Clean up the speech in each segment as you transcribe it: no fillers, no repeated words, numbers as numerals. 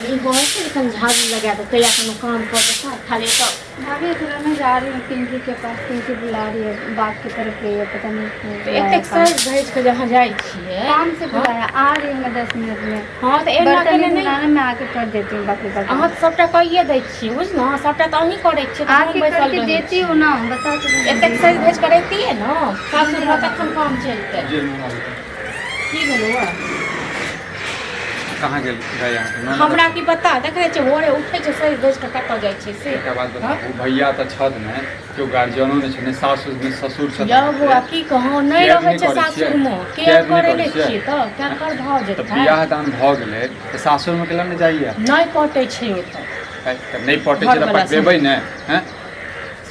ई होइ छै ने कनि झाड़ू लगा देतै या कोनो काम कऽ देतै खाली एतऽ। भाभी, थोड़ा मैं जा रही हूँ पिंकी के पास। पिंकी बुला रही है, बाग की तरफ गई है, पता नहीं क्यों तऽ बुलाया। एतेक काम सजि धजि कऽ जे अहाँ जाइ छियै। काम से बुलाया, आ रही हूँ मैं 10 मिनट में। हँ, तऽ एना बर्तन केने ही नहि। धुलाना, मैं आके कर देती हूँ बाकी का अहाँ काम। तऽ सभटा कइए दै छियै, बुझलहुँ? सभटा तऽ अहीं करै छियै, तऽ हम आके बैसल करके रहै देती छी। हूँ ना, बता तो एतेक सजि धजि कऽ रहितियै ने सासुरमे, तखन काम चलितै। जे मोन आबै। की भेलौ? कहाँ गेल गए अहाँके ननद? हमरा की पता। देखै छियै, भोरे उठै छै, सजि धजि कऽ कतऽ जाइ छै से। एकटा बात हँ? बताबू, भैया तऽ छथि ने, केओ गार्जियनो नहि छै, ने सासुर ने ससुर छथि। यौ बौआ, की कहूँ, नहि केयर रहै नहि छै करै छियै? सासुरमे। केयर केयर नहि करै करै नहि छियै? छियै तऽ केकर भऽ तऽ जेतै? बियाह दान भऽ गेलै तऽ सासुरमे केला नहि जाइया? नहि पटै छै ओतऽ। तऽ नहि पटै छै तऽ घरवला पटबेबै ने, हैं?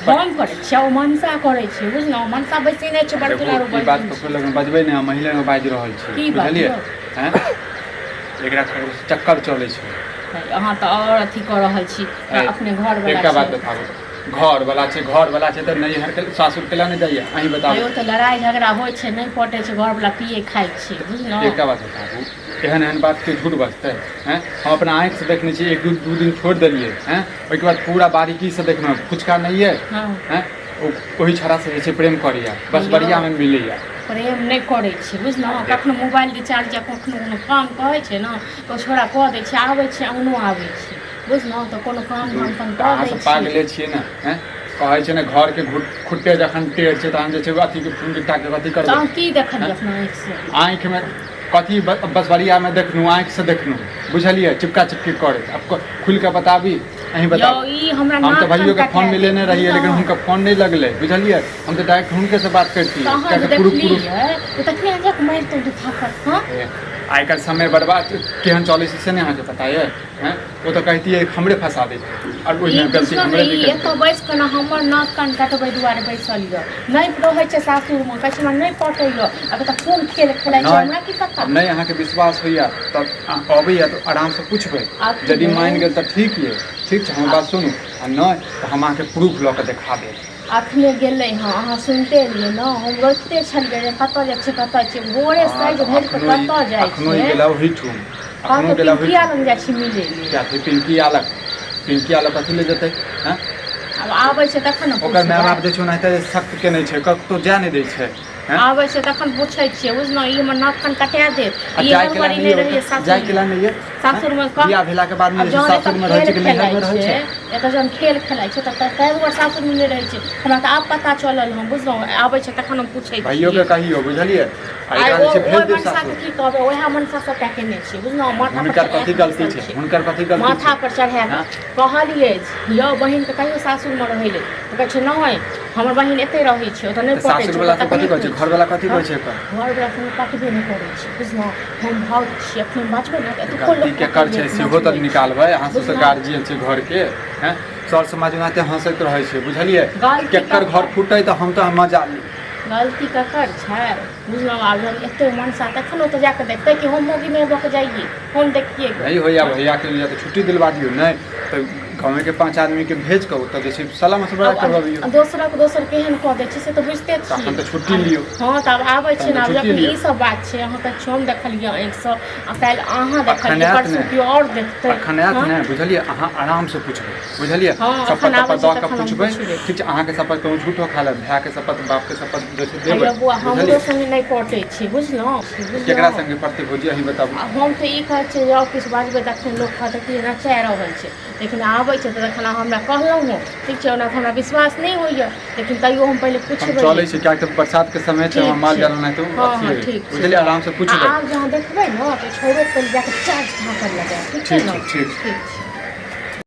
हम करै छियै, ओ मनसा करै छै, बुझलहुँ? मनसा बैसेने छै बड़ देखू, दुलारू ई बात बहिन ककरो छै। लग बजबै नहि, हम महिले मे बाजि रहल छी। की बात? बुझलियै? यौ? हैं, एकरा ककरो से चक्कर चलै छै। अहाँ तऽ आओर अथी कऽ रहल छी। ऐ, अपने घरवला एकटा बात छै। बताबू, घर वाला छै, घर वाला छै तऽ नैहर के सासुर केला नहि जाइया? अहीं बताबू। आयो, तऽ लड़ाइ झगड़ा होइ छै, नहि पटै छै, घरवला पियै खाइ छै, बुझलहुँ? एकटा बात बताबू, एहन एहन बात के झूठ बजतै? हैं, हम अपना आँखिसँ देखने छी। एक दू दिन छोड़ि देलियै हैं, ओहिके बाद पूरा बारीकीसँ देखलहुँ, फुचका नहि अइ। हैं, ओ ओहि छौड़ासँ जे छै प्रेम करैया बस। यौ। बढ़िआँमे मिलैया। प्रेम नहि करै छै, बुझलहुँ? कखनो मोबाइल रिचार्ज या कखनो कोनो काम कहै छै ने, तऽ ओ छोड़ा कऽ दै छै। आबै छै, अङ्गनो आबै छै, बुझलहुँ? तऽ कोनो काम धाम अपन तऽ कऽ अहाँ दै सब छै। पागले छियै ने? हैं, कहै छै ने, घरके खुट्टे जखन टेढ़ छै तहन जे छै अथीके फुंगिटाके अथी तऽ करबै। अहाँ की देखलियै अपना आँखिसँ? आँखिमे कथी? बसवरियामे देखलहुँ, आँखिसँ देखलहुँ, बुझलियै? चिपका चिपकी करैत। आब खुलि कऽ बताबी, अहीं यौ, बताबू। ई हमरा हम तऽ नाक भैयोके कान फोन कटा मिलेने देत, रहियै, लेकिन बुझलहुँ? हुनका फोन नहि लगलै, बुझलियै? हम तऽ डायरेक्ट हुनकेसँ बात करितियै। तऽ अहाँ जे कियाकि प्रूफ प्रूफ देखलियै तऽ तखने अहाँ जाकऽ मारितहुँ दू थापड़, हँ? आइ काल्हि समय बर्बाद केहन चलै छै से नहि अहाँके पता यऽ? हँ, ओ तऽ कहितियै हमरे फंसा दैतियै आओर ई ओहिमे गलती बुझियौ ने, हमरे ई निकलतै। एतऽ बैस कऽ ने हमर नाक कान कटबै दुआरे बैसल यऽ। नहि रहै छै सासुरमे, कहै छै हमरा नहि पटैए। आब एतऽ कोन खेल खेलाइ छै, हमरा की पता। नहि अहाँके विश्वास होइए तब अबैए तऽ आरामसँ पुछबै। आब यदि मानि गेल तऽ ठीक यऽ, ठीक छै, हमर बात सुनू, आ नहि तऽ हम अहाँके प्रूफ लऽ कऽ देखा देब। अखने गेलै हँ, अहाँ सुनिते रहियै ने, हम रोकिते छलियै जे कतऽ जाइ छियै, कतऽ जाइ छियै, भोरे हँ, सजि तऽ धजि कऽ अखनो ई कतऽ जाइ अखनो ई छियै? गेला ओहिठुम। हँ, अखनो तऽ गेला पिंकिया ओहिठुम। लग जाइ छी मिलै लेल। किया फेर पिंकी आलक कथी लए जेतै? हँ? आब आबै छै तखन ने ओकर माय पुछबै। बाप जे छै ओनाहिते सख्त केने छै, कतहु जाए नहि दै छै। हँ? आबै छै तखन पूछै छियै, बुझलहुँ? ई हमर नाक कान कटा देत। आ ई जाय केला हड़बड़ी नहि नहि यऽ? रहैए जाय सासुरमे। केला नहि यऽ? सासुरमे कह बियाह भेलाके बाद आब जे छै जहन एतऽ सासुरमे रहै खेल छै कि खेलाइ नैहरमे रहै छै, छै? एतऽ जहन खेल खेलाइ छै तऽ ताहि दुआरे सासुरमे नहि रहै छै। हमरा तऽ आब पता चलल हँ, बुझलहुँ? आबै छै तखन हम पूछै भैयोके छियै। कहियौ, बुझलियै? आ आइ एकरा ओ जे छै ओहि भेज दियौ मनसाके सासुर। की कहबै? उएह मनसा सभटा केने छियै, बुझलहुँ? माथा पर हुनकर चढ़ा कथी कऽ गलती बैसल छै? छै। हुनकर कथी गलती माथा छै? पर चढ़ा कऽ हँ? कहलियै, यौ बहिनके कहियो सासुरमे रहै लेल, तऽ कहै छै नहि, हमर बहिन एतहि रहै छै, ओतऽ नहि तऽ पटै छै, ओतऽ सासुरवला सब कथी तकलीफ कहै छै? होइ छै। घरवला कथी हँ, कहै छै एकर? घरवला संगे पटबे नहि करै छै, बुझलहुँ? हम भाउज छी, अखन बाजबै ने तऽ तऽ एतुको गलती लोक केकर पकड़ि छै लेत सेहो तऽ नचबै छै, निकालबै। अहाँ सब तऽ बुझलहुँ? गार्जियन छै घरके। हैं, सर समाज ओनाहिते हँसैत रहै छै, बुझलियै? गलती केकर घर ककर फूटै तऽ हम तऽ मजा ली। गलती ककर छै, बुझलहुँ? आब जहन एते मनसा तखन ओतऽ जाकऽ देखतै कि हम मौगी मेहर भऽ कऽ जाइए, हम देखिए गऽ। नहि होइया भैयाके लिए तऽ छुट्टी दिलवा दियौ, नहि तऽ गाँवेके पाँच आदमीके भेज कऽ ओतऽ जे छै सलाह मशवरा करबबियौ। आब दोसरक दोसर केहन कऽ दै छै से तऽ बुझिते छियै। तखन तऽ छुट्टी लियौ। हँ, तऽ आब आबै छै तहन ने। तऽ आब छुट्टी जखन लियौ। ई सब बात छै, अहाँ कहै छियै हम देखलियै आँखिसँ, आ काल्हि अहाँ अखन देखलियै, आयत परसू नहि। केओ आओर देखतै। अखन आयत हँ। नहि, बुझलियै? अहाँ आरामसँ पुछबै, बुझलियै? हँ, शपथ एखन आबै तपत छै दऽ कऽ तखन हम पुछबै। पुछबै। ठीक छै, अहाँके शपथ कहूँ झूठो खा लेब, भायके शपथ, बापके शपथ जे छै आ देबै, यौ बौआ, हमरो बुझलियै? संगे नहि पटै छै, बुझलहुँ? केकरा बुझलहुँ? संगे पड़तै भौजी, अहीं बताबू। आ हम तऽ ई कहै छियै जे आओर किछु बाजबै तखन लोक कहतै कि नचा रहल छै, लेकिन आबै छै तऽ तखन अहाँ हमरा कहलहुँ हँ, ठीक छै। ओना तऽ हमरा विश्वास नहि होइए, लेकिन तैयो हम पहिले हम पुछबै। चलै छी, कियाकि तऽ बरसातके समय छै, ठीक हमर माल छै। जाल ओनाहितो हँ अथी हँ अइ, ठीक छै। बुझलियै? आरामसँ आ पुछबै। आब जहाँ देखबै ने तऽ छोड़ो पहिले जाकऽ चारि झाँपड़ लगायब, ठीक छै ठीक ने? छै, ठीक। ठीक छै।